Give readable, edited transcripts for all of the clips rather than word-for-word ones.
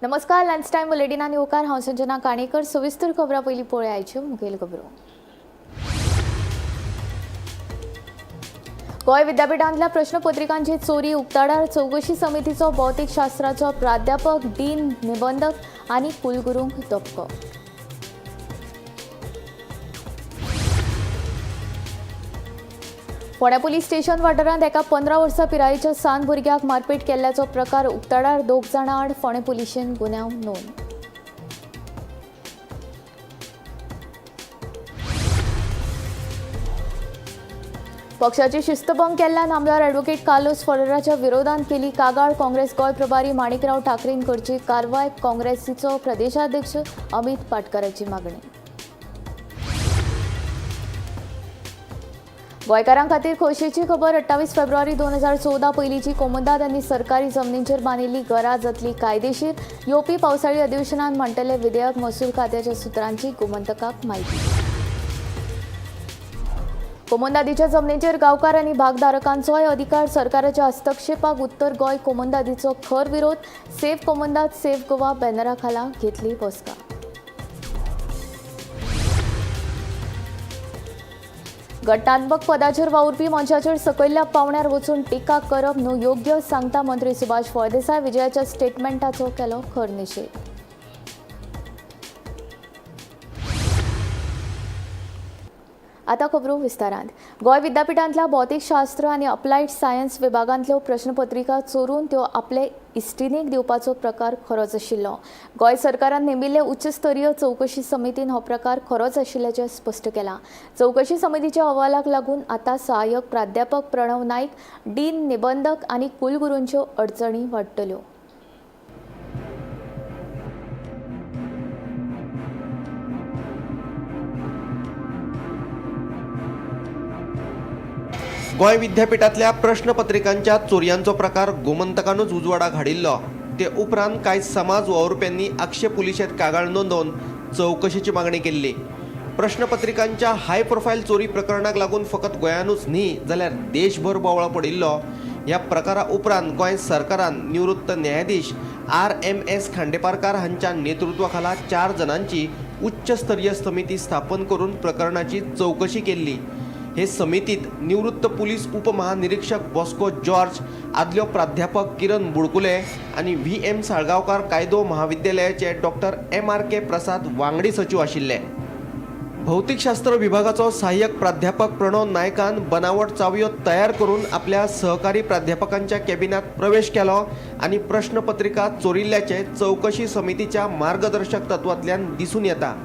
नमस्कार, lunch time बुलेटिनान येवकार. हांव संजना काणेकर. सविस्तर खबरां पयलीं पळयाच्यो मुखेल खबरो. गोंय विद्यापिठांतल्या प्रश्नपत्रिकांची चोरी उक्ताडार. चवकशी समितीचो भौतिक शास्त्राचो प्राध्यापक, डीन, निबंधक आनी कुलगुरूंक धपको. फोंड्या पुलीस स्टेशन वाठारांत एका 15 वर्सां पिरायेच्या सान भुरग्याक मारपेट केल्ल्याचो प्रकार उक्ताडार. दोग जाणां आड फोंडें पुलिशेन गुन्यांव नोंद. पक्षाची शिस्तभंग केल्ल्यान आमदार ॲडव्होकेट कार्लोस फरेराच्या विरोधात केली कागाळ. काँग्रेस गोंय प्रभारी माणिकराव ठाकरेन करची कारवाय, काँग्रेसीचो प्रदेशाध्यक्ष अमित पाटकराची मागणी. गोंयकारां खातीर खोशयेची खबर. 28 फेब्रुवारी 2014 पयलींची कोमुनिदाद आनी सरकारी जमनींचेर बांदिल्ली घरां जातली कायदेशीर. येवपी पावसाळी अधिवेशनात मांडटले विधेयक, महसूल खात्याच्या सुत्रांची गोमंतकाक माहिती. कोमुनिदादीच्या जमनीचेर गांवकार आनी भागधारकांचोय अधिकार. सरकाराच्या हस्तक्षेपाक उत्तर गोंय कोमुनिदादीचो खर विरोध. सेव्ह कोमुनिदाद सेव्ह गोवा बॅनरा खाला घेतली बसका. घटनात्मक पदाचेर वावुरपी मनशाचेर सकयल्ल्या पावंड्यार वचून टिका करप न्हू योग्य, सांगता मंत्री सुभाष फळदेसाय. विजयाच्या स्टेटमेंटाचो केलो खर निशेध. आता खबरो विस्तारांत. गोंय विद्यापिठांतल्या भौतिकशास्त्र आनी अप्लायड सायन्स विभागांतल्यो प्रश्नपत्रिका चोरून त्यो आपले इश्टिणीक दिवपाचो प्रकार खरोच आशिल्लो. गोंय सरकारान नेमिल्ले उच्चस्तरीय चवकशी समितीन हो प्रकार खरोच आशिल्ल्याचें स्पश्ट केलां. चवकशी समितीच्या अहवालाक लागून आतां सहाय्यक प्राध्यापक प्रणव नायक, डीन, निबंधक आनी कुलगुरूंच्यो अडचणी वाडटल्यो. गोंय विद्यापिठांतल्या प्रश्नपत्रिकांच्या चोरयांचो प्रकार गोमंतकानूच उजवाडाक हाडिल्लो. ते उपरांत कांय समाज वावुरप्यांनी आगशे पुलिशेंत कागाळ नोंदोवन चवकशेची मागणी केल्ली. प्रश्नपत्रिकांच्या हाय प्रोफायल चोरी प्रकरणाक लागून फकत गोंयानूच न्ही जाल्यार देशभर बोवाळ पडिल्लो. ह्या प्रकारा उपरांत गोंय सरकारान निवृत्त न्यायाधीश आर.एम.एस. खांडेपारकार हांच्या नेतृत्वाखाला 4 जाणांची उच्चस्तरीय समिती स्थापन करून प्रकरणाची चवकशी केल्ली. हे समितीत निवृत्त पुलीस उपमहानिरीक्षक बॉस्को जॉर्ज, आदल्यो प्राध्यापक किरण बुडकुले आनी व्ही.एम. साळगांवकार कायदो महाविद्यालयाचे डॉक्टर एम.आर.के. प्रसाद वांगडी सचीव आशिल्ले. भौतिकशास्त्र विभागाचो सहाय्यक प्राध्यापक प्रणव नायकान बनावट चावयो तयार करून आपल्या सहकारी प्राध्यापकांच्या कॅबिनात प्रवेश केलो आनी प्रश्नपत्रिका चोरिल्ल्याचे चवकशी समितीच्या मार्गदर्शक तत्वांतल्यान दिसून येता.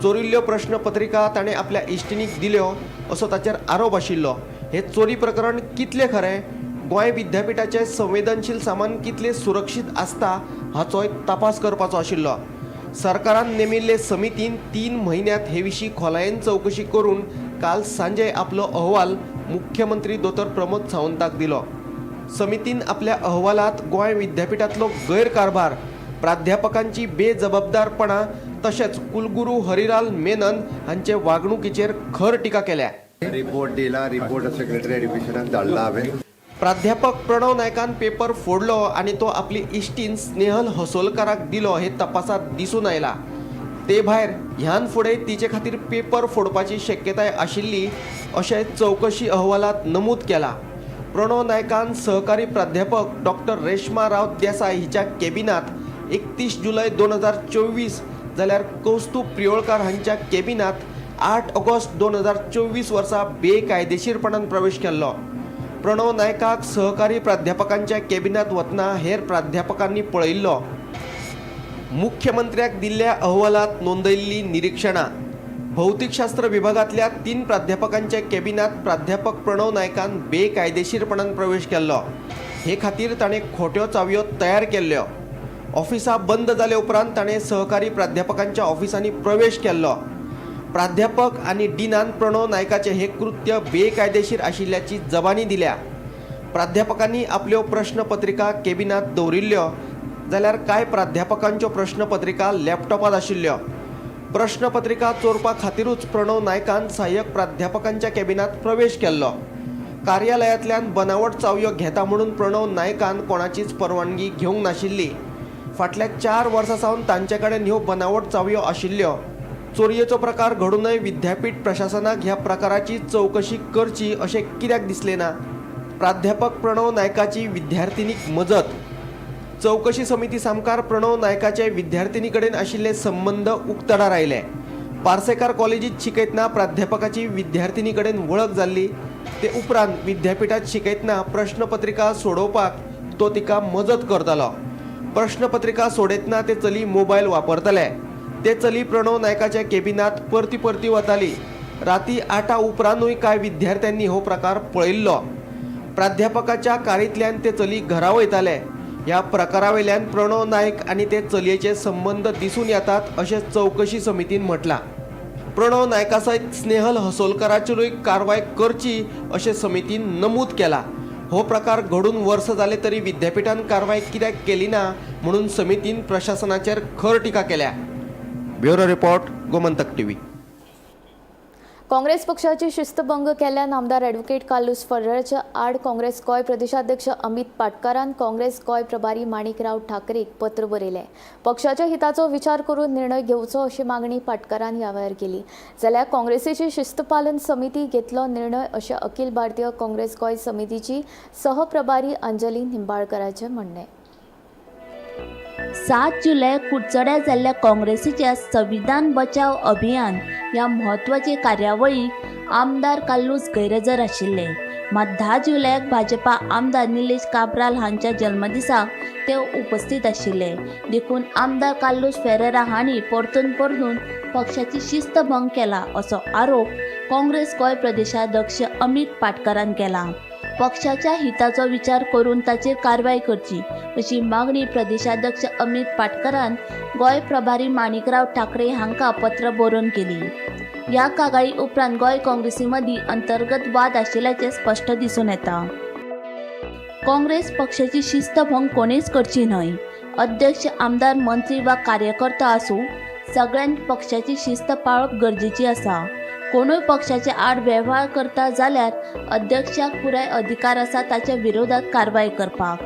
चोरिल्ल्यो प्रश्नपत्रिका ताणें आपल्या इश्टिणीक दिल्यो असो ताचेर आरोप आशिल्लो. हे चोरी प्रकरण कितलें खरें, गोंय विद्यापिठाचें संवेदनशील सामान कितलें सुरक्षीत आसता हाचोय तपास करपाचो आशिल्लो. सरकारान नेमिल्ले समितीन 3 म्हयन्यांत हे विशीं खोलायेन चवकशी करून काल सांजे आपलो अहवाल मुख्यमंत्री दोतोर प्रमोद सावंताक दिलो. समितीन आपल्या अहवालात गोंय विद्यापिठांतलो गैरकारभार, प्राध्यापकांची बेजबाबदारपणां तशेंच कुलगुरू हरिलाल मेनन हांचे वागणुकीचेर खर टिका केल्या. रिपोर्ट दिला, रिपोर्ट सेक्रेटरी एज्युकेशनाक धाडला हांवें. प्राध्यापक प्रणव नायकान पेपर फोडलो आनी तो आपली इश्टीन स्नेहल हसोलकाराक दिलो हे तपासात दिसून आयला. ते भायर ह्यान फुडें तिचे खातीर पेपर फोडपाची शक्यताय आशिल्ली अशें चवकशी अहवालात नमूद केला. प्रणव नायकान सहकारी प्राध्यापक डॉक्टर रेश्मा राव देसाय हिच्या कॅबिनात 31 जुलय 2024 जाल्यार कौस्तुभ प्रियोळकार हांच्या कॅबिनात 8 ऑगस्ट 2024 वर्सा बेकायदेशीरपणान प्रवेश केल्लो. प्रणव नायकाक सहकारी प्राध्यापकांच्या कॅबिनात वतना हेर प्राध्यापकांनी पळयिल्लो. मुख्यमंत्र्याक दिल्ल्या अहवालात नोंदयल्ली निरीक्षणां. भौतिकशास्त्र विभागांतल्या 3 प्राध्यापकांच्या कॅबिनात प्राध्यापक प्रणव नायकान बेकायदेशीरपणान प्रवेश केल्लो. हे खातीर ताणें खोट्यो चावयो तयार केल्ल्यो. ऑफिसां बंद जाले उपरांत ताणें सहकारी प्राध्यापकांच्या ऑफिसांनी प्रवेश केल्लो. प्राध्यापक आनी डिनान प्रणव नायकाचें हें कृत्य बेकायदेशीर आशिल्ल्याची जबानी दिल्या. प्राध्यापकांनी आपल्यो प्रश्नपत्रिका कॅबिनात दवरिल्ल्यो जाल्यार कांय प्राध्यापकांच्यो प्रश्नपत्रिका लॅपटॉपांत आशिल्ल्यो. प्रश्नपत्रिका चोरपा खातीरूच प्रणव नायकान सहाय्यक प्राध्यापकांच्या कॅबिनात प्रवेश केल्लो. कार्यालयांतल्यान बनावट चावयो घेता म्हणून प्रणव नायकान कोणाचीच परवानगी घेवंक नाशिल्ली. फाटल्या 4 वर्सां सावन तांचे कडेन ह्यो बनावट चावयो आशिल्ल्यो. चोरयेचो प्रकार घडूनय विद्यापीठ प्रशासनाक ह्या प्रकाराची चवकशी करची अशें कित्याक दिसलें ना? प्राध्यापक प्रणव नायकाची विद्यार्थिनीक मजत. चवकशी समिती सामकार प्रणव नायकाचे विद्यार्थिनी कडेन आशिल्ले संबंद उक्तडार आयले. पार्सेकार कॉलेजीत शिकयतना प्राध्यापकाची विद्यार्थिनी कडेन वळख जाल्ली. ते उपरांत विद्यापीठात शिकयतना प्रश्नपत्रिका सोडोवपाक तो तिका मजत करतालो. प्रश्नपत्रिका सोडयतना ते चली मोबायल वापरताले. ते चली प्रणव नायकाच्या केबिनात परती परती वताली. राती 8 उपरांतूय कांय विद्यार्थ्यांनी हो प्रकार पळयल्लो. प्राध्यापकाच्या कारींतल्यान ते चली घरा वयताले. ह्या प्रकारावेल्यान प्रणव नायक आनी ते चलयेचे संबंद दिसून येतात अशें चवकशी समितीन म्हटलां. प्रणव नायका सयत स्नेहल हसोलकराचेरूय कारवाय करची अशें समितीन नमूद केलां. हो प्रकार घडून वर्स जालें तरी विद्यापीठान कारवाय कित्याक केली ना म्हणून समितीन प्रशासनाचेर खर टिका केल्या. Bureau report, Gomantak TV. Congress पक्षाची शिस्तभंग केल्ल्यान आमदार ॲडव्होकेट कार्लुस फेरेराच्या आड काँग्रेस गोंय प्रदेशाध्यक्ष अमित पाटकारान काँग्रेस गोंय प्रभारी माणिकराव ठाकरेक पत्र बरयलें. पक्षाच्या हिताचो विचार करून निर्णय घेवचो अशी मागणी पाटकारान ह्या वेळार केली. जाल्यार काँग्रेसीची शिस्तपालन समिती घेतलो निर्णय अशें अखिल भारतीय काँग्रेस गोंय समितीची सहप्रभारी अंजली निंबाळकराचें म्हणणें. 7 जुलय कुडचड्यार जाल्ल्या काँग्रेसीच्या संविधान बचाव अभियान ह्या म्हत्वाचे कार्यावळीक आमदार कार्लुस गैरहजर आशिल्ले. मात 10 जुलयाक भाजपा आमदार निलेश काब्राल हांच्या जल्मदिसाक ते उपस्थित आशिल्ले. देखून आमदार कार्लुस फेरेरा हांणी परतून परतून पक्षाची शिस्त भंग केला असो आरोप काँग्रेस गोंय प्रदेशाध्यक्ष अमित पाटकारान केला. पक्षाच्या हिताचो विचार करून ताचेर कारवाय करची अशी मागणी प्रदेशाध्यक्ष अमित पाटकरान गोंय प्रभारी माणिकराव ठाकरे हांकां पत्र बरोवन केली. ह्या कागाळी उपरांत गोंय काँग्रेसी मदीं अंतर्गत वाद आशिल्ल्याचें स्पश्ट दिसून येता. काँग्रेस पक्षाची शिस्तभंग कोणेच करची न्हय. अध्यक्ष, आमदार, मंत्री वा कार्यकर्ता आसूं, सगळ्यांक पक्षाची शिस्त पाळप गरजेची आसा. कोणूय पक्षाचे आड वेव्हार करता जाल्यार अध्यक्षाक पुराय अधिकार आसा ताच्या विरोधात कारवाय करपाक.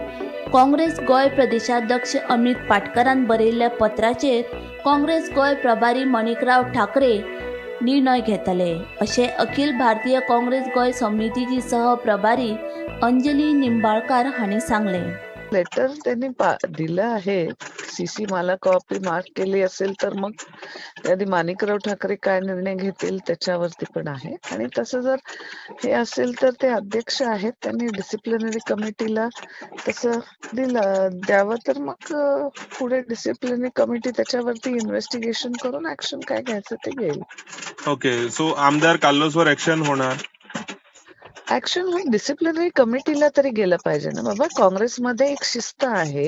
काँग्रेस गोंय प्रदेशाध्यक्ष अमित पाटकरान बरयल्ल्या पत्राचेर काँग्रेस गोंय प्रभारी माणिकराव ठाकरे निर्णय घेतले अशें अखिल भारतीय काँग्रेस गोंय समितीची सहप्रभारी अंजली निंबाळकार हांणी सांगलें. लेटर त्यांनी दिलं आहे. सीसी मला कॉपी मार्क केली असेल तर मग त्याआधी माणिकराव ठाकरे काय निर्णय घेतील त्याच्यावरती पण आहे. आणि तसं जर हे असेल तर ते अध्यक्ष आहेत, त्यांनी डिसिप्लिनरी कमिटीला तसं दिलं द्यावं, तर मग पुढे डिसिप्लिनरी कमिटी त्याच्यावरती इन्व्हेस्टिगेशन करून ऍक्शन काय घ्यायचं ते घेईल. ओके, सो आमदार कार्लोसवर ऍक्शन होणार? ऍक्शन होईल, डिसिप्लिनरी कमिटीला तरी गेलं पाहिजे ना बाबा. काँग्रेसमध्ये एक शिस्त आहे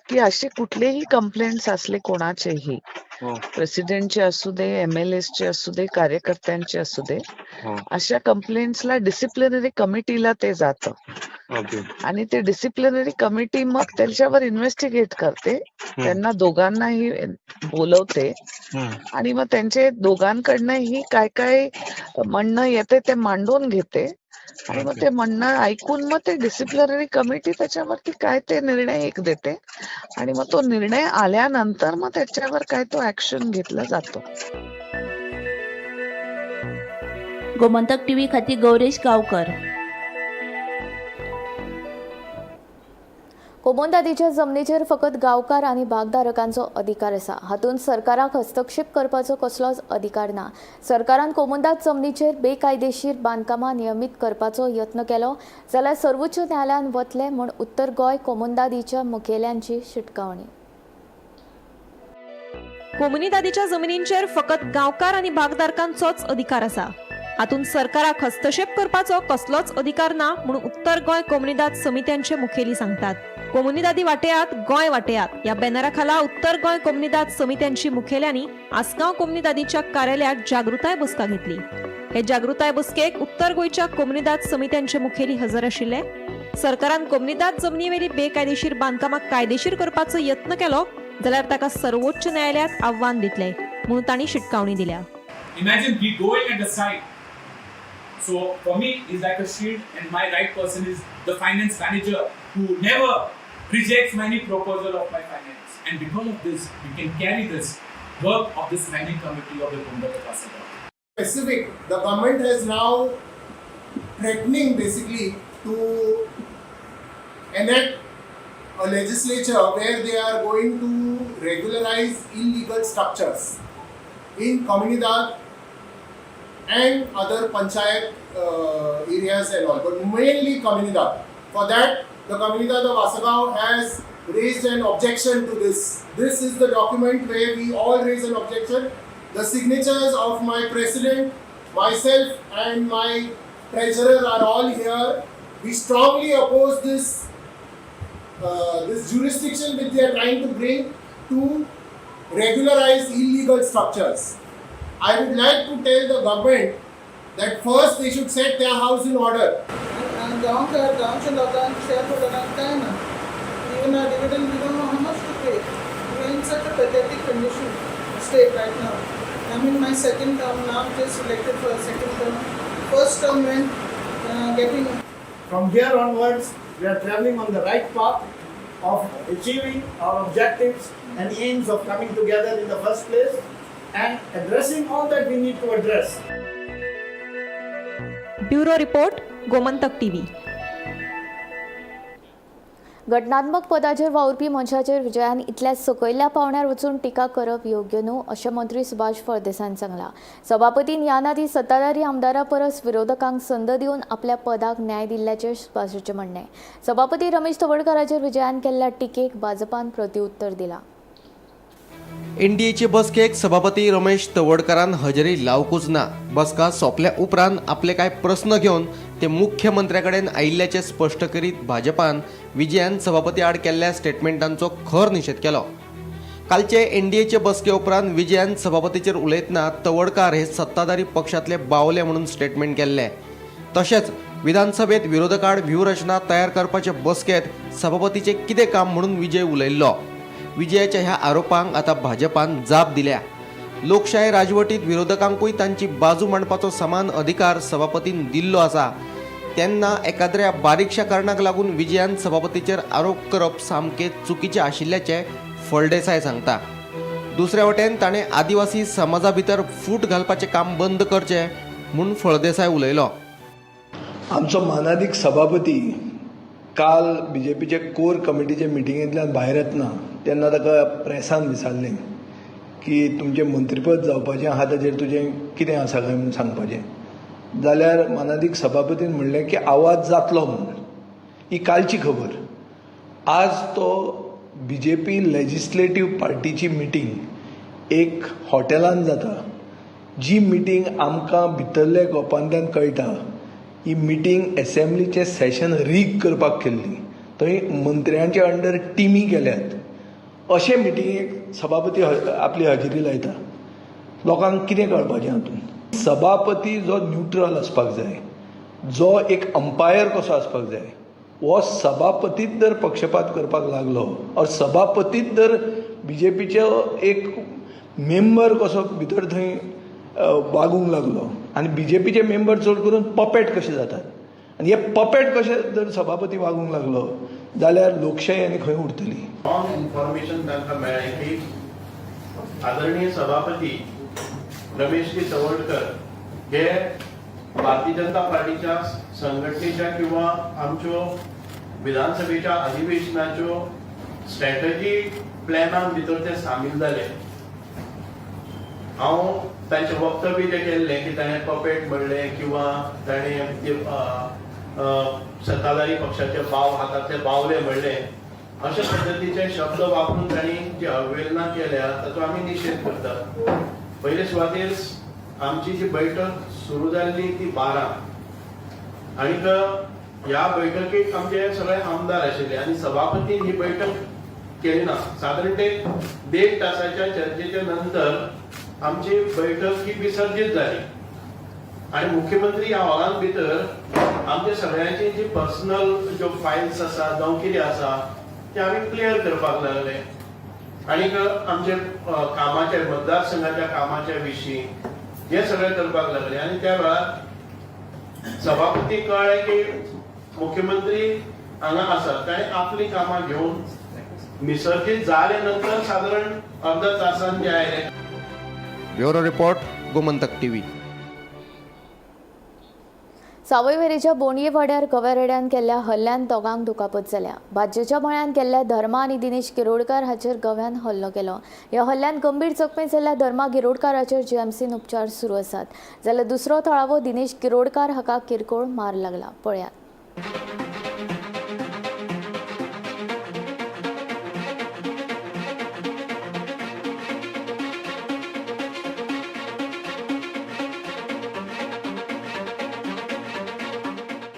की असे कुठलेही कंप्लेंट्स असले कोणाचेही, प्रेसिडेंटचे असू दे, एमएलए चे असू दे, कार्यकर्त्यांचे असू दे, अशा कंप्लेंट्सला डिसिप्लिनरी कमिटीला ते जातं. आणि ते डिसिप्लिनरी कमिटी मग त्याच्यावर इन्व्हेस्टिगेट करते, त्यांना दोघांनाही बोलवते आणि मग त्यांचे दोघांकडनंही काय काय म्हणणं येते ते मांडून घेते आणि मग ते म्हणणं ऐकून मग ते डिसिप्लिनरी कमिटी त्याच्यावरती काय ते निर्णय एक देते आणि मग तो निर्णय आल्यानंतर मग त्याच्यावर काय तो ऍक्शन घेतला जातो. गोमंतक टीव्ही खातीर गौरेश गांवकर. कोमोंदादीच्या जमनीचेर फकत गांवकार आनी भागधारकांचो अधिकार आसा. हातूंत सरकाराक हस्तक्षेप करपाचो कसलोच अधिकार ना. सरकारान कोमुंदाद जमनीचेर बेकायदेशीर बांदकामां नियमीत करपाचो यत्न केलो जाल्यार सर्वोच्च न्यायालयांत वतले म्हूण उत्तर गोंय कोमुंदादीच्या मुखेल्यांची शिटकावणी. कोमुनिदादीच्या जमिनींचेर फकत गांवकार आनी भागधारकांचोच अधिकार आसा. हातूंत सरकाराक हस्तक्षेप करपाचो कसलोच अधिकार ना म्हणून उत्तर गोंय कोमुनिदाद समित्यांचे मुखेली सांगतात. कोमुनिदादी वाटेयात, गोंय वाटेयात ह्या बॅनरा खाला उत्तर गोंय कोमुनिदाद समित्यांची मुखेल्यांनी आसगांव कोमुनिदादीच्या कार्यालयात जागृताय बसका घेतली. हे जागृताय बसकेक उत्तर गोंयच्या कोमुनिदाद समित्यांचे मुखेली हजर आशिल्ले. सरकारान कोमुनिदाद जमनीवेली बेकायदेशीर बांदकामां कायदेशीर करपाचो यत्न केलो जाल्यार ताका सर्वोच्च न्यायालयात आव्हान दितले म्हणून तांणी शिटकावणी दिल्या. Imagine we going at the side. So for me, it's like a shield, and my right person is the finance manager who never rejects many proposal of my finance. And because of this, we can carry this work of this standing committee of the Gomantak Vasagaon. Specific, the government has now threatening basically to enact a legislature where they are going to regularize illegal structures in Comunidad and other panchayat areas and all, but mainly Comunidad. For that, the Comunidad of Assagao has raised an objection to this. This is the document where we all raise an objection. The signatures of my president, myself and my treasurer are all here. We strongly oppose this jurisdiction which they are trying to bring to regularize illegal structures. I would like to tell the government that first they should set their house in order. गांवकार गांवच्या लोकांक share होल्डरांक काय ना, even our dividend, we don't know how much to pay. We are in such a pathetic condition state right now. I'm in my second term now, just elected for a second term. First term went getting From here onwards, we are traveling on the right path of achieving our objectives and aims of coming together in the first place and addressing all that we need to address. Bureau report, Gomantak TV. घटनात्मक पदाचेर वावुरपी मनशाचेर विजयान इतल्या सकयल्या पावंड्यार वचून टिका करप योग्य न्हू अशें मंत्री सुभाष फळदेसायान सांगलां. सभापतीन ह्या आदीं सत्ताधारी आमदारा परस विरोधकांक संद दिवन आपल्या पदाक न्याय दिल्ल्याचें सुभाषाचें म्हणणें. सभापती रमेश तवडकाराचेर विजयान केल्ल्या टिकेक भाजपान प्रतिउत्तर दिलां. एनडीएचे बसकेक सभापती रमेश तवडकारान हजेरी लावकूच ना. बसका सोंपल्या उपरांत आपले कांय प्रस्न घेवन ते मुख्यमंत्र्या कडेन आयिल्ल्याचें स्पश्ट करीत भाजपान विजयान सभापती आड केल्ल्या स्टेटमेंटांचो खर निशेध केलो. कालचे एनडीएचे बसके उपरांत विजयान सभापतीचेर उलयतना तवडकार हे सत्ताधारी पक्षांतले बावले म्हणून स्टेटमेंट केल्ले. तशेंच विधानसभेत विरोधकाड व्यूहरचना तयार करपाचे बसकेत सभापतीचें कितें काम म्हणून विजय उलयल्लो. विजयाच्या ह्या आरोपांक आतां भाजपान जाप दिल्या. लोकशाय राजवटीत विरोधकांकूय तांची बाजू मांडपाचो समान अधिकार सभापतीन दिल्लो आसा. तेन्ना एकाद्र्या बारीकशा कारणाक लागून विजयान सभापतीचेर आरोप करप सामकें चुकीचें आशिल्ल्याचें फळदेसाय सांगता. दुसऱ्या वटेन ताणें आदिवासी समाजा भितर फूट घालपाचें काम बंद करचें म्हूण फळदेसाय उलयलो. आमचो मानादीक सभापती काल बीजेपीचे कोर कमिटीचे मिटिंगेंतल्यान भायर येतना तेन्ना ताका प्रेसान विचारलें की तुमचें मंत्रीपद जावपाचें आहा, ताचेर तुजें कितें आसा काय म्हणून सांगपाचें. जाल्यार मानादीक सभापतीन म्हणलें की आवाज जातलो म्हणून. ही कालची खबर. आज तो बीजेपी लेजिस्लेटीव पार्टीची मिटींग एक हॉटेलान जाता, जी मिटींग आमकां भितरल्या गोपांतल्यान कळटा, ही मिटींग एसेंब्लीचें सेशन रीग करपाक केल्ली. थंय मंत्र्यांचे अंडर टिमी केल्यात. अशे मिटिंगेक सभापती आपली हजेरी लायता. लोकांक कितें कळपाचें हातूंत? सभापती जो न्युट्रल आसपाक जाय, जो एक अंपायर कसो आसपाक जाय, हो सभापतीच जर पक्षपात करपाक लागलो और सभापतीच जर बीजेपीचो एक मेंबर कसो भितर थंय वागूंक लागलो आनी बीजेपीचे मेंबर चड करून पपेट कशे जातात आनी हे पपेट कशे जर सभापती वागूंक लागलो जाल्यार लोकशाही आनी खंय उरतली? रॉंग इन्फॉर्मेशन तांकां मेळ्ळें की आदरणीय सभापती रमेशजी तवडकर हे भारतीय जनता पार्टीच्या संघटनेच्या किंवा आमच्यो विधानसभेच्या अधिवेशनाच्यो स्ट्रॅटजी प्लॅनान भितर ते सामील जाले. हांव तांचें वक्तव्य जें केल्लें की ताणें पपेट म्हणलें किंवा ताणें ते सत्ताधारी पक्षाचे बाव हातांतले बावले म्हणलें, अशे पद्दतीचे शब्द वापरून तांणी जी अवहेलना केल्या ताचो आमी निशेध करतात. पयले सुवातेर आमची जी बैठक सुरू जाल्ली ती 12 आनीक ह्या बैठकीक आमचे सगळे आमदार आशिल्ले आनी सभापतीन ही बैठक केली ना. सादारण ते देड तासाच्या चर्चेच्या नंतर आमची बैठक ही विसर्जीत जाली आनी मुख्यमंत्री ह्या हॉलान भितर आमचे सगळ्यांची जी पर्सनल ज्यो फायल्स आसा जावं कितें आसा ते आमी क्लियर करपाक लागले आनीक आमचे कामाचे, मतदारसंघाच्या कामाच्या विशीं हे सगळें करपाक लागले. आनी त्या वेळार सभापती कळ्ळें की मुख्यमंत्री हांगा आसा ताणें आपलीं कामां घेवन मिसर्जीत जाले नंतर सादारण अर्द तासान जे आयले. Bureau report, Gomantak TV. सावयवेरेच्या बोंडये वाड्यार गव्या रेड्यान केल्ल्या हल्ल्यान दोगांक दुखापत जाल्या. भाजयेच्या मळ्यान केल्ल्या धर्मा आनी दिनेश गिरोडकर हाचेर गव्यान हल्लो केलो. ह्या हल्ल्यान गंभीर जखमी जाल्ल्या धर्मा गिरोडकाराचेर जीएमसीन उपचार सुरू आसात, जाल्यार दुसरो थळावो दिनेश गिरोडकार हाका किरकोळ मार लागला. पळयात.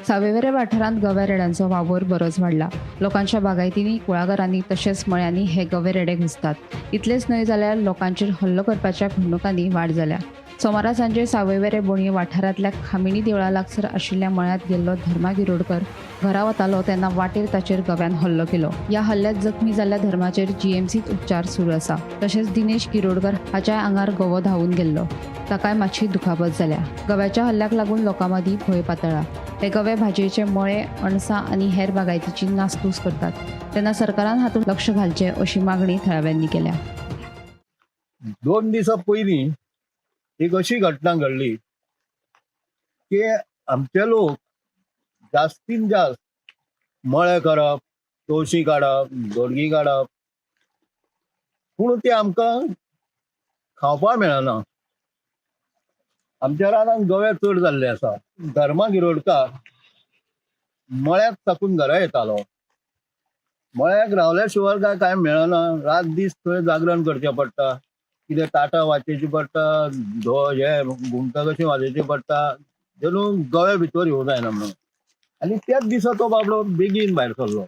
सावयवेरें वाठारांत गव्या रेड्यांचो वावर बरोच वाडला. लोकांच्या बागायतींनी, कुळागरांनी तशेंच मळ्यांनी हे गवे रेडे घुसतात. इतलेंच न्हय जाल्यार लोकांचेर हल्लो करपाच्या घडणुकांनी वाड जाल्या. सोमारा सांजे सावयवेरें बोणये वाठारांतल्या खामिणी देवळा लागसर आशिल्ल्या मळ्यांत गेल्लो धर्मा गिरोडकर घरा वतालो तेन्ना वाटेर ताचेर गव्यान हल्लो केलो. ह्या हल्ल्यांत जखमी जाल्ल्या धर्माचेर जीएमसींत उपचार सुरू आसा. तशेंच दिनेश गिरोडकर हाच्या आंगार गवो धांवून गेल्लो, ताकाय मातशी दुखापत जाल्या. गव्याच्या हल्ल्याक लागून लोकां मदीं भंय पातळ्ळा. हे गवे भाजयेचे मळे, अणसां आनी हेर बागायतीची नासधूस करतात. तेन्ना सरकारान हातूंत लक्ष घालचें अशी मागणी थळाव्यांनी केल्या. 2 दिसां पयलीं एक अशी घटना घडली की आमचे लोक जास्तीन जास्त मळे करप, तवशीं काडप, दोडगी काडप, पूण ते आमकां खावपाक मेळना. आमच्या रानांत गवे चड जाल्ले आसा. धर्मा गिरोडकार मळ्याक साकून घरा येतालो. मळ्याक रावल्या शिवाय काय कांय मेळना. रात दीस थंय जागरण करचें पडटा, कितें ताटां वाचेची पडटा, हे घुमटां कशी वाजोवची पडटा, जणू गवे भितर येवं जायना म्हणून. आनी त्याच दिसा तो बाबडो बेगीन भायर सरलो.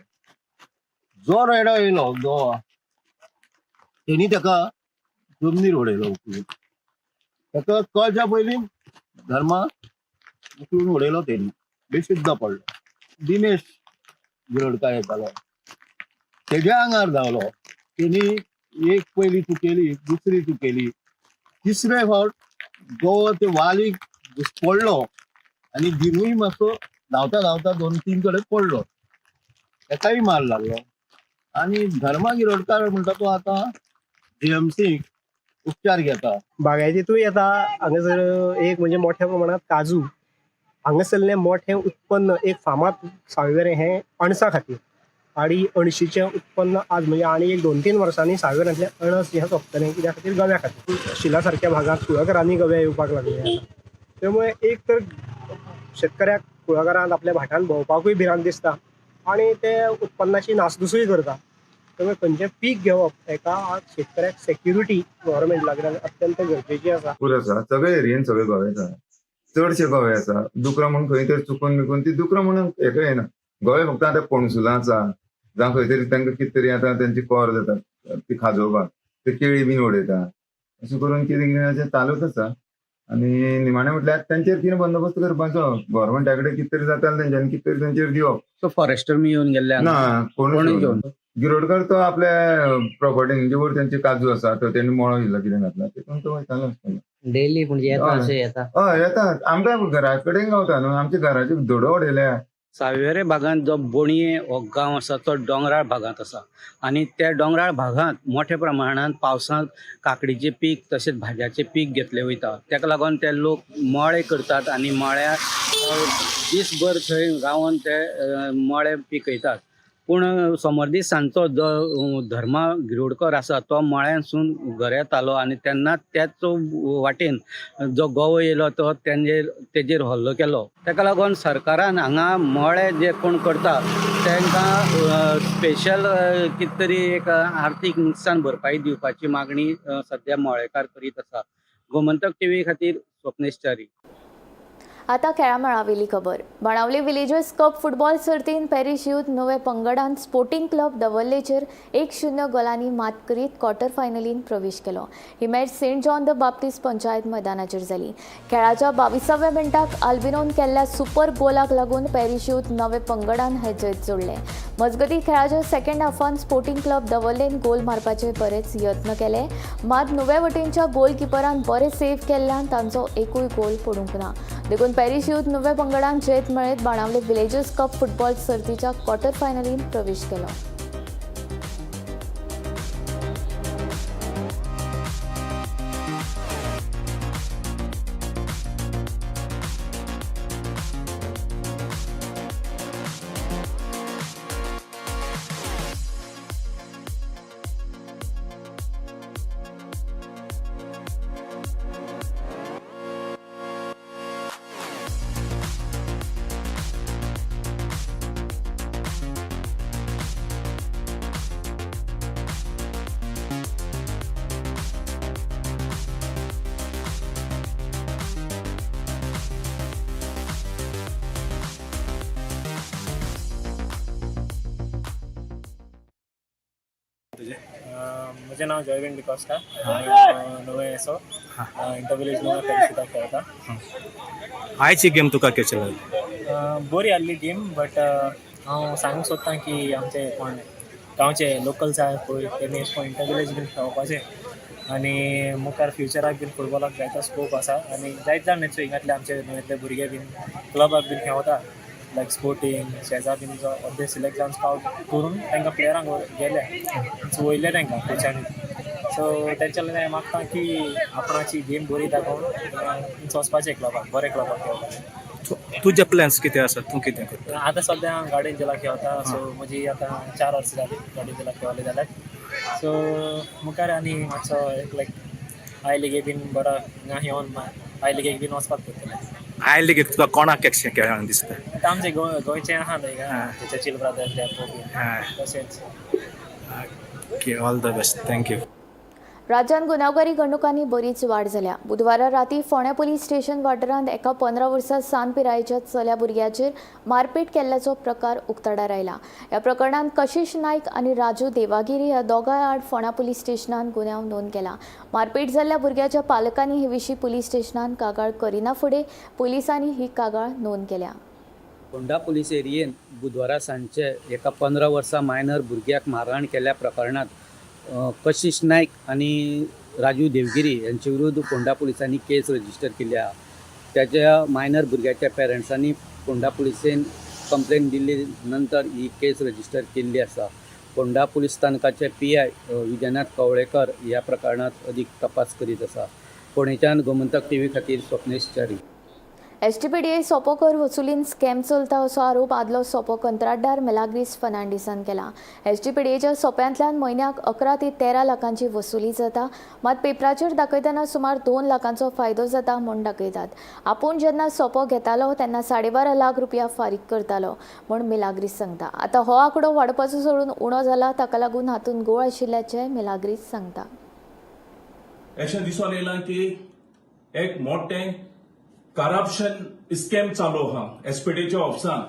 जो रेडो येयलो गोवा, तेणी ताका जमनीर उडयलो उखलून. ताका कळच्या पयलीं धर्मा उखलून उडयलो तेणी, बेशुद्ध पडलो. दिनेश गिरोडकार येतालो, तेज्या आंगार धांवलो. तेणी एक पयली चुकयली, दुसरी चुकयली, तिसरे फावट गोवो ते वालीक पडलो आनी दिनूय मातसो धांवता धांवता 2-3 कडेन पडलो, ताकाय मार लागलो. आनी धर्मा गिरोडकार म्हणटा तो आतां जीएमसीक उपचार घेता. बागायतीतूय येता. हांगासर एक म्हणजे मोठ्या प्रमाणात काजू हांगासरलें मोठें उत्पन्न एक फामाद सावयवेरें हें अणसा खातीर. आनी अणशीचें उत्पन्न आज म्हणजे आनी एक 2-3 वर्सांनी सावयवेऱ्यांतलें अणस हें सोंपतलें, कित्या खातीर गव्या खातीर. शिला सारक्या भागांत कुळागरांनी गवे येवपाक लागले आतां. त्यामुळे एक तर शेतकऱ्याक कुळागरांत आपल्या भाटांत भोंवपाकूय भिरांत दिसता आनी ते उत्पन्नाची नासधुसूय करता. त्यामुळे खंयचें पीक घेवप हेका आज शेतकऱ्याक सेक्युरिटी गव्हर्मेंट लागल्यार अत्यंत गरजेची आसा. पूर आसा सगळे एरियेन, सगळे गवे आसा, चडशे गवे आसा. दुकरां म्हूण खंय तरी चुकून बिकून ती दुकरां म्हणून हेका येना. गवे फक्त आतां पणसुलां आसा, जावं खंय तरी तांकां कितें तरी आतां तेंची कोर जाता ती खाजोवपाक, ते केळी बीन उडयता. अशें करून कितें कितें अशें चालूच आसा. आनी निमाणें म्हटल्यार तेंचेर कितें बंदोबस्त करपाचो, गव्हर्मेंटा कडेन कितें तरी जाता तेंच्यांनी कितें तरी तेंचेर दिवप. सो फॉरेस्टर मी येवन गेल्ले ना, कोणूच येवन. गिरोडकर तो आपल्या प्रॉपर्टीन जिवोर तेंचे काजू आसा तो तेणी मळो इल्लो कितें घातला तितून तो वयतालो आसतलो. डेली म्हणजे येता अशें येता. हय येता, आमकां घरा कडेन गावता न्हू, आमच्या घराचे धडो उडयल्या. सावयवेरें भागांत जो बोणये हो गांव आसा तो दोंगराळ भागांत आसा आनी त्या दोंगराळ भागांत मोठ्या प्रमाणांत पावसांत काकडीचें पीक तशेंच भाजयाचें पीक घेतलें वयता. ताका लागून ते लोक मळे करतात आनी मळ्यार दीसभर थंय रावन ते मळे पिकयतात. पूण सोमार दीस सांजचो जो धर्मा गिरोडकर आसा तो मळ्यांतसून घरा येतालो आनी तेन्ना त्याच वाटेन जो गवो येयलो तो तेजेर हल्लो केलो. ताका लागून सरकारान हांगा मळे जे कोण करता तांकां स्पेशल कितें तरी एक आर्थीक नुकसान भरपाई दिवपाची मागणी सद्या मळेकार करीत आसा. गोमंतक टीव्ही खातीर स्वप्नेश च्यारी. आता खेळा मेळावेली खबर. बाणावली विलेजर्स कप फुटबॉल सर्तीन पॅरीस यूथ नवे पंगडान स्पोर्टिंग क्लब दवर्लेचेर 1-0 गोलांनी मात करीत क्वॉर्टर फायनलीन प्रवेश केलो. ही match Saint John the Baptist panchayat मैदानाचेर जाली. खेळाच्या 22व्या मिनटाक आल्बिनोन केल्ल्या सुपर गोलाक लागून पॅरीस यूथ नवे पंगडान हे जैत जोडले. मजगती खेळाच्या सेकंड हाफान स्पोर्टिंग क्लब दवर्लेन गोल मारपाचे बरेच यत्न केले, मात नुव्या वटेनच्या गोलकिपरान बरे सेव्ह केल्ल्यान तांचो एकूय गोल पडूंक ना. देखून पॅरीस यूथ नुवें पंगडान जैत मेळयत बाणावले विलेजर्स कप फुटबॉल सर्तीच्या क्वॉर्टर फायनलींत प्रवेश केलो. म्हजें नांव जॉयवीन डिकॉस्टा आनी नुवें असो इंटर विलेज नुवें पॅरिस खेळटा. आयची गेम तुका कशी लागली? बरी आहली गेम, बट हांव सांगूंक सोदता की आमचे कोण गांवचे लोकल्स आहा पळय तेणी अशें करून इंटर विलेज बीन खेळपाचें आनी मुखार फ्युचराक बीन फुटबॉलाक जायतो स्कोप आसा आनी जायते जाण हिंगातले आमचे नुवेंतले भुरगे बीन क्लबाक बीन खेळता, लायक स्पोर्टींग शेजा बीन जो अर्दे सिलेक्ट जावन स्कावट करून तांकां प्लेयरांक गेले वयले तांकां कोचांनी. सो तेंच्या लागून हांवें मागता की आपणाची गेम बरी दाखोवन वचपाचें क्लबाक, बरे क्लबाक खेळपाचें. तुजे प्लॅन्स कितें आसात? तूं कितें करता? आतां सद्या हांव गार्डियन एंजलाक खेळटा. सो म्हजी आतां 4 वर्सां जालीं गार्डियन एंजलाक खेळले जाल्यार. सो मुखार आनी मातसो एक लायक I लिगे बीन बरो हिंगा येवन I लिगेक बीन वचपाक पडटलें. I लिगेक तुका कोणाक कशें खेळण दिसता? आतां आमचे गोंयचे आहा न्हय गा, चर्चिल ब्रदर्स डेपो बीन तशेंच. Okay, all the best, thank you. राज्यांत गुन्यांवकारी घडणुकांनी बरीच वाड जाल्या. बुधवारा राती फोंड्या पुलीस स्टेशन वाठारांत एका 15 वर्सां सान पिरायेच्या चल्या भुरग्याचेर मारपेट केल्ल्याचो प्रकार उक्ताडार आयला. ह्या प्रकरणांत कशिश नायक आनी राजू देवागिरी ह्या दोगांय आड फोंड्या पुलीस स्टेशनान गुन्यांव नोंद केला. मारपेट जाल्ल्या भुरग्याच्या पालकांनी हे विशीं पुलीस स्टेशनान कागाळ करिना फुडें पुलिसांनी ही कागाळ नोंद केल्या. फोंडा पुलीस एरियेन बुधवारा सांजचे एका 15 वर्सां मायनर भुरग्याक मारहाण केल्ल्या प्रकरणांत कशिश नायक आनी राजू देवगिरी यांचे विरुद्ध फोंडा पुलिसांनी केस रजिस्टर केली आसा. त्याच्या मायनर भुरग्याच्या पेरंट्सांनी फोंडा पुलिसेन कंप्लेन दिल्ली नंतर ही केस रजिस्टर केल्ली आसा. फोंडा पुलीस स्थानकाचे PI Vijayanath Kavlekar ह्या प्रकरणांत अदीक तपास करीत आसा. फोंडेच्यान गोमंतक टीव्ही खातीर स्वप्नेश च्यारी. एसटीपीडीए सोपो कर वसुलीन स्कॅम चलता असो आरोप आदलो सोपो कंत्राटदार मेलाग्रीस फर्नांडीसान केला. एसटीपीडीएच्या सोप्यांतल्यान म्हयन्याक 11 ते 13 लाखांची वसुली जाता, मात पेपराचेर दाखयतना सुमार 2 लाखांचो फायदो जाता म्हूण दाखयतात. आपूण जेन्ना सोपो घेतालो तेन्ना 12.5 लाख रुपया फारीक करतालो म्हूण मेलाग्रीस सांगता. आतां हो आंकडो वाडपाचो सोडून उणो जाला, ताका लागून हातूंत गोळ आशिल्ल्याचें मेलाग्रीस सांगता. अशें दिसून येयलां की एक मोठें करप्शन स्कॅम चालू आहा एसपीडीच्या ऑफिसान.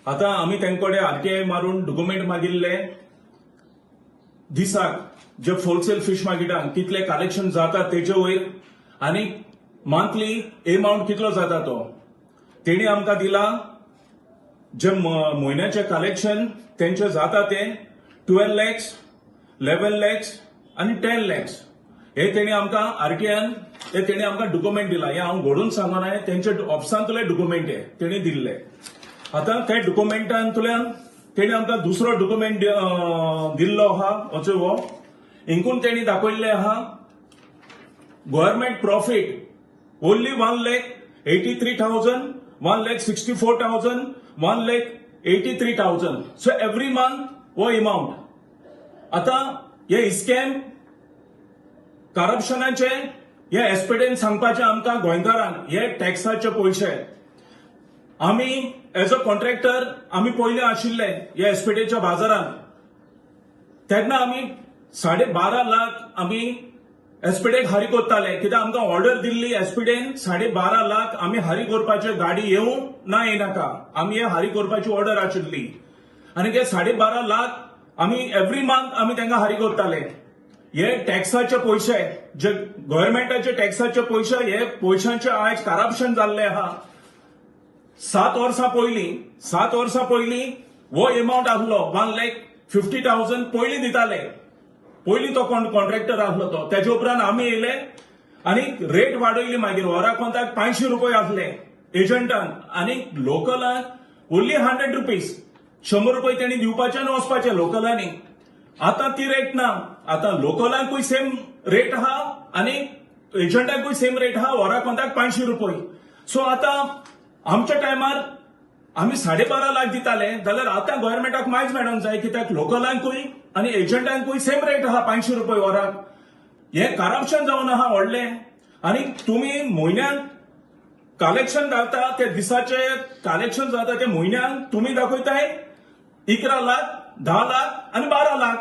आतां आमी तेंचे कडेन आरटीआय मारून डॉक्युमेंट मागिल्ले दिसाक जे होलसेल फिश मार्केटान कितले कलेक्शन जाता तेजे वयर आनी मंथली एमावंट कितलो जाता तो तेणी आमकां दिला. जे म्हयन्याचे कलेक्शन तेंचे जाता ते 12 लॅक्स, 11 लॅक्स आनी 10 लॅक्स हे तेणी आमकां आरटीआयन हे तेणी आमकां डॉक्युमेंट दिला. हे हांव घडून सांगना, तेंचे ऑफिसांतले डॉक्युमेंट हे तेणी दिल्ले. आतां त्या डॉक्युमेंटांतल्यान तेणी आमकां दुसरो डॉक्युमेंट दिल्लो आहा असो हो हिंकून तेणी दाखयल्ले आहा government profit only 1,83,000, 1,64,000, 1,83,000. So every month हो एमावंट. आतां हे स्कॅम करप्शनाचे हे एसपीडीन सांगपाचे आमकां गोंयकारांक हे टॅक्साचे पयशे आमी एज अ कॉन्ट्रॅक्टर आमी पयले आशिल्ले हे एसपीडीच्या बाजारांत तेन्ना आमी 12.5 लाख आमी एसपीडीक हारी करताले, कित्याक आमकां ऑर्डर दिल्ली एसपीडीन 12.5 लाख आमी हारी करपाचे, गाडी येवं ना येनाका आमी हे हारी करपाची ऑर्डर आशिल्ली आनी ते 12.5 लाख आमी एवरी मंथ आमी तांकां हारी करताले. हे टॅक्साचे पयशे जे गव्हर्मेंटाचे टॅक्साचे पयशे हे पयशांचे आयज करप्शन जाल्ले आहा. 7 वर्सां पयलीं हो एमावंट आसलो 1,50,000 पयलीं दिताले, पयलीं तो कॉन्ट्रॅक्टर आसलो तो. तेजे उपरांत आमी येयले आनी रेट वाडयली, मागीर वरा कोंताक 500 रुपये आसले, एजंटांक आनी लोकलांक ओन्ली 100 रुपीज, 100 रुपये तेणी दिवपाचे आनी वचपाचे लोकलांनी. आतां ती रेट ना, आतां लोकलांकूय सेम रेट आहा आनी एजंटांकूय सेम रेट आहा, वरा कोंताक 500 रुपये. सो आतां आमच्या टायमार आमी 12.5 लाख दिताले जाल्यार आतां गव्हर्मेंटाक मायज मेळोंक जाय, कित्याक लोकलांकूय आनी एजंटांकूय सेम रेट आहा 500 रुपये वराक. हें करप्शन जावन आहा व्हडलें. आनी तुमी म्हयन्याक कलेक्शन जाता ते दिसाचे कलेक्शन जाता ते म्हयन्याक तुमी दाखयताय 11 लाख, 10 लाख आनी 12 लाख,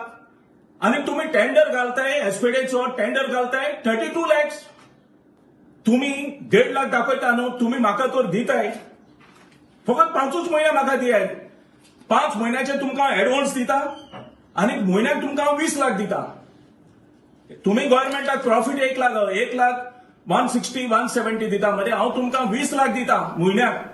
आनी तुमी टेंडर घालताय एसपीडीचो टेंडर घालताय 32 लॅक्स. तुमी 1.5 लाख दाखयता न्हू, तुमी म्हाका तर दिताय फकत 5 म्हयने म्हाका दियाय, 5 म्हयन्याचे तुमकां एडवान्स दिता आनी म्हयन्याक तुमकां हांव 20 लाख दिता. तुमी गव्हर्मेंटाक प्रॉफीट 1 लाख, 1 लाख 160 170 दिता मरे, हांव तुमकां 20 लाख दिता म्हयन्याक.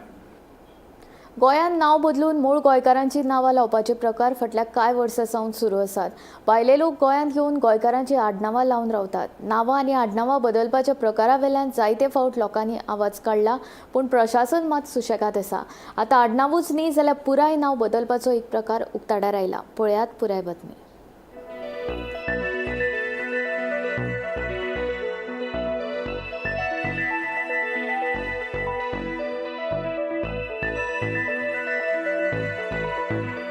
गोंयांत नांव बदलून मूळ गोंयकारांची नांवां लावपाचे प्रकार फाटल्या कांय वर्सां सावन सुरू आसात. भायले लोक गोंयांत येवन गोंयकारांची आडनांवां लावन रावतात. नांवां आनी आडनांवां बदलपाच्या प्रकारा वेल्यान जायते फावट लोकांनी आवाज काडला, पूण प्रशासन मात सुशेगाद आसा. आतां आडनांवूच न्ही जाल्यार पुराय नांव बदलपाचो एक प्रकार उक्ताडार आयला. पळयात पुराय बातमी.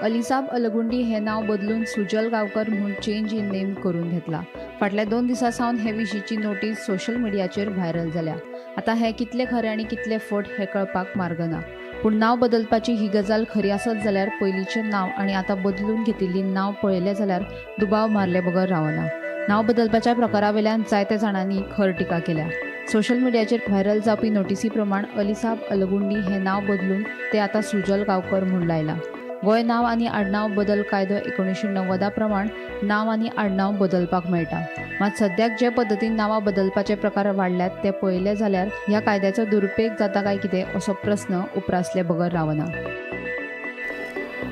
अलिसाब अलगुंडी हे नाव बदलून सुजल गांवकर म्हूण चेंज इन नेम करून घेतला. फाटल्या 2 दिसां सावन हे विशींची नोटीस सोशल मिडियाचेर व्हायरल जाल्या. आतां हें कितलें खरें आनी कितलें फट हें कळपाक मार्ग ना, पूण नांव बदलपाची ही गजाल खरी आसत जाल्यार पयलींचें नांव आनी आतां बदलून घेतिल्लीं नांव पळयलें जाल्यार दुबाव मारले बगर रावना. नांव बदलपाच्या प्रकारा वेल्यान जायत्या जाणांनी खर टिका केल्या. सोशल मिडियाचेर व्हायरल जावपी नोटीसी प्रमाण अलिसाब अलगुंडी हें नांव बदलून ते आतां सुजल गांवकर म्हूण लायलां. गोंय नांव आनी आडनांव बदल कायदो 1990 प्रमाण नांव आनी आडनांव बदलपाक मेळटा. मात सद्याक जे पद्दतीन नांवां बदलपाचे प्रकार वाडल्यात ते पळयले जाल्यार ह्या कायद्याचो दुरुपेग जाता काय कितें असो प्रस्न उप्रासले बगर रावना.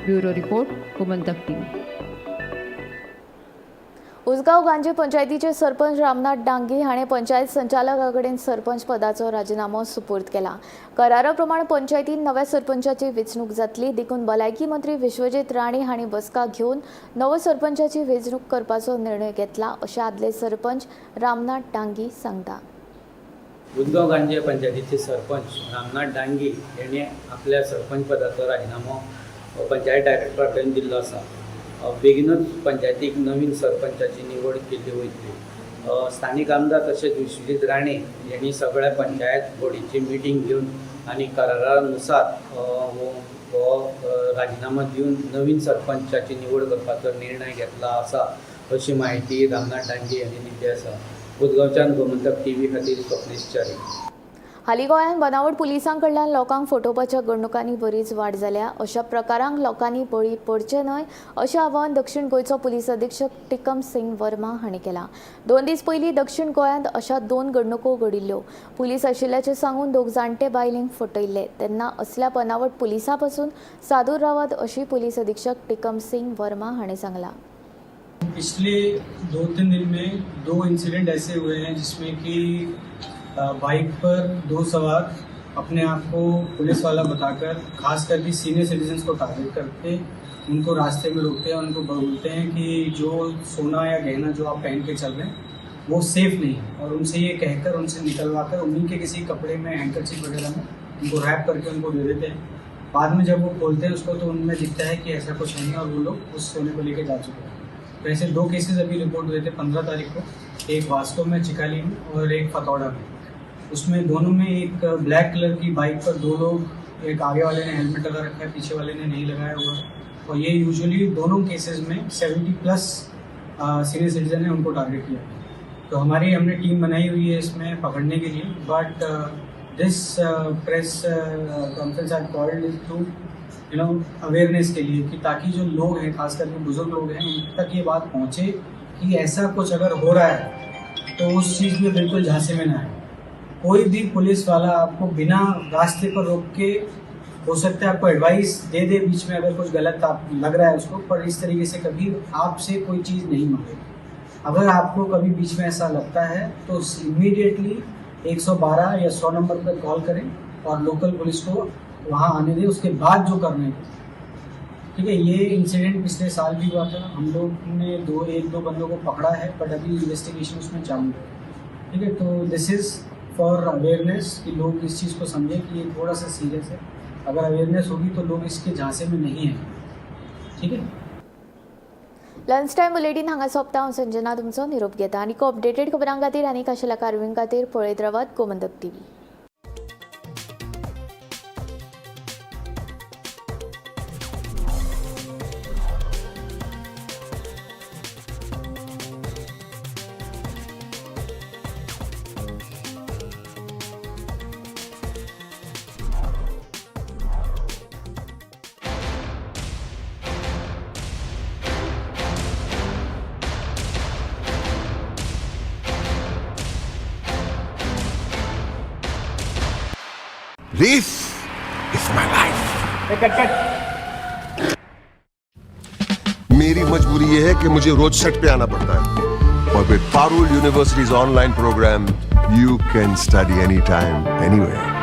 Bureau report, Gomantak TV. Usgao Ganje पंचायतीचे सरपंच रामनाथ डांगी हाणें पंचायत संचालका कडेन सरपंच पदाचो राजिनामो सुपूर्द केला. करारा प्रमाण पंचायतीन नव्या सरपंचाची वेंचणूक जातली, देखून भलायकी मंत्री विश्वजीत राणे हांणी बसका घेवन नवो सरपंचाची वेंचणूक करपाचो निर्णय घेतला, अशें आदले सरपंच रामनाथ डांगी सांगता. उसगांव गांजे पंचायतीचे सरपंच रामनाथ डांगी हेणे आपल्या सरपंच पदाचो राजिनामो पंचायत डायरेक्टरा कडेन दिल्लो आसा. बेगीनूच पंचायतीक नवीन सरपंचाची निवड केल्ली वयतली. स्थानीक आमदार तशेंच विश्वजीत राणे यांनी सगळ्या पंचायत बोर्डीची मिटींग घेवन आनी करारानुसार हो राजिनामो दिवन नवीन सरपंचाची निवड करपाचो निर्णय घेतला आसा, अशी म्हायती रामनाथ डांगी यांनी दिल्ली आसा. उदगांवच्यान गोमंतक टीव्ही खातीर स्वप्नेश च्यारी. हालीं गोंयांत बनावट पुलिसां कडल्यान लोकांक फटोवपाच्या घडणुकांनी बरीच वाड जाल्या. अशा प्रकारांक लोकांनी बळी पडचे न्हय अशें आवाहन दक्षिण गोंयचो पुलीस अधीक्षक टिकम सिंग वर्मा हांणी केलां. 2 दीस पयलीं दक्षिण गोंयांत अशा 2 घडणुको घडिल्ल्यो. पुलीस आशिल्ल्याचें सांगून 2 जाणटे बायलेंक फटयल्ले. तेन्ना असल्या बनावट पुलिसां पसून सादूर रावात अशी पुलीस अधीक्षक टिकम सिंग वर्मा हांणी सांगलां. पिछले 2-3 दिन में 2 इंसिडेंट ऐसे हुए हैं जिसमें कि बाइक पर 2 सवार अपने आप को पुलिस वाला बताकर खास करके सीनियर सिटीजन्स को टारगेट करते, उनको रास्ते में रोकते हैं, उनको बोलते हैं कि जो सोना या गहना जो आप पहन के चल रहे हैं वो सेफ़ नहीं है, और उनसे ये कहकर उनसे निकलवा कर उन्हीं के किसी कपड़े में हैंकरचीफ वगैरह में उनको रैप करके उनको दे देते हैं। बाद में जब वो खोलते हैं उसको तो उनमें दिखता है कि ऐसा कुछ नहीं है और वो लोग उस सोने को लेकर जा चुके हैं। तो ऐसे 2 केसेज अभी रिपोर्ट हुए थे 15 तारीख को, एक वास्को में चिकाली में और एक फतौड़ा में। उसमें दोनों में एक ब्लैक कलर की बाइक पर 2 लोग, एक आगे वाले ने हेलमेट लगा रखा है, पीछे वाले ने नहीं लगाया हुआ है, और ये यूजुअली दोनों केसेस में 70+ सीनियर सिटीजन है उनको टारगेट किया गया। तो हमने टीम बनाई हुई है इसमें पकड़ने के लिए, but this press conference I called to you know awareness K लिए कि ताकि जो लोग हैं, खास करके बुजुर्ग लोग हैं, उन तक ये बात पहुँचे कि ऐसा कुछ अगर हो रहा है तो उस चीज़ में बिल्कुल झांसे में ना आए। कोई भी पुलिस वाला आपको बिना रास्ते पर रोक के, हो सकता है आपको एडवाइस दे दे बीच में अगर कुछ गलत आप लग रहा है उसको, पर इस तरीके से कभी आपसे कोई चीज़ नहीं मांगेगा। अगर आपको कभी बीच में ऐसा लगता है तो इमीडिएटली 112 या 100 नंबर पर कॉल करें। और लोकल पुलिस को वहाँ आने दें, उसके बाद जो करना है। ठीक है, ये इंसिडेंट पिछले साल भी हुआ था। हम लोग ने एक दो बंदों को पकड़ा है, बट अभी इन्वेस्टिगेशन उसमें चालू है। ठीक है, तो this is for awareness कि लोग इस चीज़ को समझें कि ये थोड़ा सा सीरियस है। अगर अवेयरनेस होगी तो लोग इसके झांसे में नहीं आएंगे। ठीक है। लंच टायम बुलेटीन हांगा सोंपता। हांव संजना तुमचो निरोप घेता आनी अपडेटेड खबरां खातीर आनी खाशेल्या कारवाई खातीर पळयत रावात Gomantak TV. This is my life. Cut cut. मेरी मजबूरी ये है कि मुझे रोज सेट पे आना पड़ता है और with Parul University's online program, you can study anytime, anywhere.